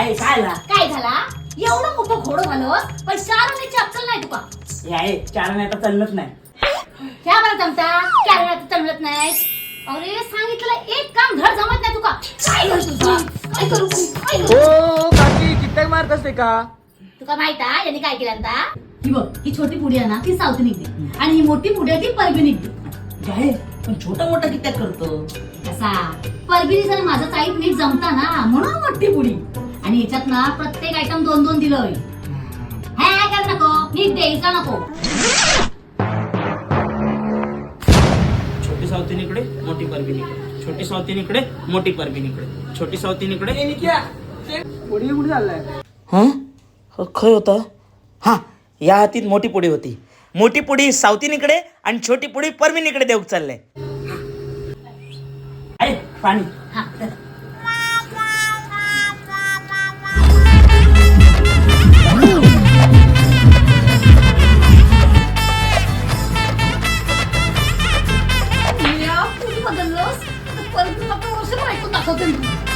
आहे काय आला? काय झाला? एवढं मोठं घोडं झालं पण चारण्याची अक्कल नाही तुका. हे आहे चार आता चाललंच नाही. ह्या बरं जमता चारण्याचं चालत नाही. अरे सांगितलं एक काम धड जमत नाही तुका. काय करू तुझा? काय करू? काय करू? हो काकी, कित्येक मारत असते का? तुका माहित आहे यांनी काय केलं आता? ही बघ, ही छोटी पुडी आहे ना ती सावती निघते आणि ही मोठी पुडी आहे ती परबी निघते. आहे पण छोटा मोठा कित्याक करतो? कसा परबिनी सर माझं चाईत नीट जमता ना म्हणून मोठी पुडी. आणि याच्यात ना प्रत्येक आयटम दोन दोन दिलंय. हे कर नको, नीट द्यायचा नको. छोटी सावतीन इकडे, मोठी परबीन इकडे. छोटी सावतीन इकडे, मोठी परबीन इकडे. छोटी सावतीन इकडे. पुढे कुठे चाललाय? हं खय होता? हा, या हातीत मोठी पुडी होती. मोठी पुडी सावतीन इकडे आणि छोटी पुडी परमीन इकडे देऊक चाललंय. आहे पाणी. हा चल. या, पुडी बदललंस, तर परत तुला वर्षभर ऐकून दाखवते मी.